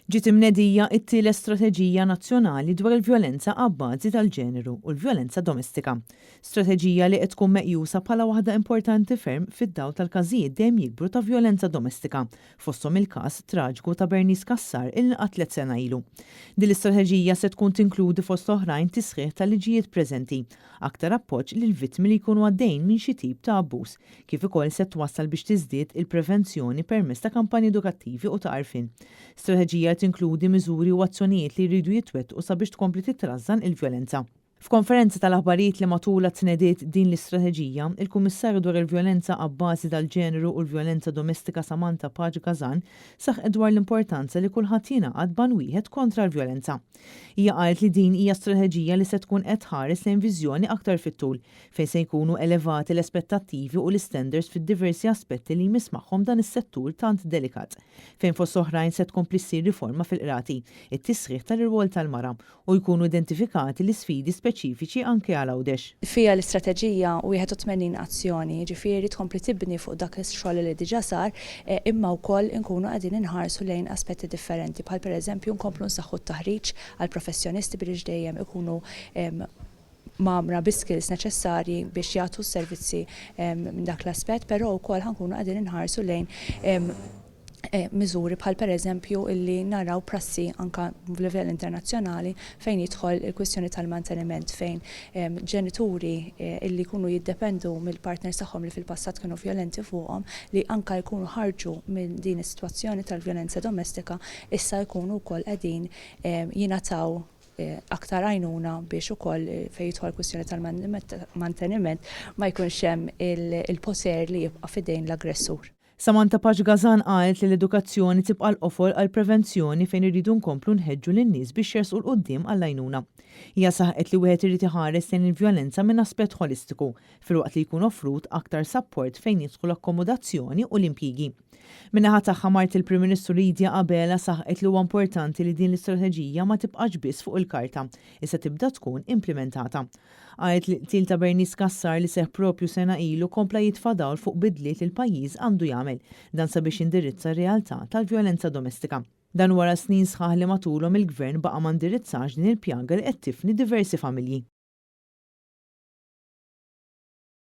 Ġiet imnedija t-tielet strateġija nazzjonali dwar il-vjolenza abbażi tal-ġeneru u l-vjolenza domestika. Strateġija li qed tkun meqjusa bħala waħda importanti ferm fid-dawl tal-każijiet dejjem jikbru ta' vjolenza domestika, fosthom il-każ traġiku ta' Bernice Cassar li nqatlet sena ilu. Din l-istrateġija se tkun tinkludi fost oħrajn tisħiħ tal-liġijiet preżenti, aktar appoġġ lill-vittmi li jkunu għaddejjin minn xi tip ta' abbuż, kif ukoll se twassal biex tiżdied il-prevenzjoni permezz ta' kampanji edukattivi u ta' għarfien. Strateġija li tinkludi miżuri u azzjonijiet li jridu jitwettqu sabiex tkompli titrażżan il-vjolenza. F'konferenza tal-aħbarijiet li matulha tnediet din l-istrateġija, il-Kummissarju dwar il-Vjolenza abbażi tal-Ġeneru u l-Vjolenza Domestika Samantha Pace Gasan saħqet dwar l-importanza li kulħadd jingħaqad b'għan wieħed kontra l-vjolenza. Hija qalet li din hija strateġija li se tkun qed tħares lejn viżjoni aktar fit-tul fejn se jkunu elevati l-aspettattivi u l-istandards fid-diversi aspetti li jmiss magħhom dan is-settur tant delikat, fejn fost oħrajn se tkompli ssir riforma fil-qrati, it-tisħiħ tal-irwol tal-mara u jkunu identifikati l-isfidi speċifiċi anke għal Għawdex. Fiha l-istrateġija 81 azzjoni, jiġifieri tkompli tibni fuq dak ix-xogħol li diġà sar imma wkoll inkunu qegħdin inħarsu lejn aspetti differenti bħal pereżempju nkomplu nsaħħu t-taħriġ għall-professjonisti biex dejjem ikunu mgħammra bi-skills neċessarji biex jagħtu s-servizzi minn dak l-aspett, però wkoll ħa nkunu qegħdin inħarsu lejn miżuri bħal pereżempju illi naraw prassi anke f'livell internazzjonali fejn jidħol il-kwistjoni tal-manteniment fejn ġenituri illi jkunu jiddependu mill-partners tagħhom li fil-passat kienu vjolenti fuqhom li anke jkunu ħarġu minn din is-sitwazzjoni tal-vjolenza domestika issa jkunu wkoll qegħdin jingħataw aktar għajnuna biex ukoll fejn jidħol kwistjoni tal-manteniment ma jkunx hemm il-poter li jibqa' f'idejn l-aggressur. Samantha Pace Gasan qalet li l-edukazzjoni tibqa' l-qofol għall-prevenzjoni fejn irridu nkomplu nħeġġu lin-nies biex jersqu 'l quddiem għall-għajnuna. Hija saħqet li wieħed irid iħares lejn il-vjolenza minn aspett ħolistiku, filwaqt li jkun offrut aktar sapport fejn jidħlu l-akkomodazzjoni u l-impjiegi. Min-naħa tagħha mart il-Prim Ministru Lydia Abela saħqet li huwa importanti li din l-istrateġija ma tibqax biss fuq il-karta, iżda tibda tkun implimentata. Qalet li l-qtil ta' Bernice Cassar li seħħ proprju sena ilu kompla jitfa' dawl fuq bidliet li l-pajjiż għandu jagħmel, dan sabiex jindirizza r-realtà tal-vjolenza domestika. Dan wara snin sħaħ li matulhom il-Gvern baqa' ma ndirizzax din il-pjaga li qed tifni diversi familji.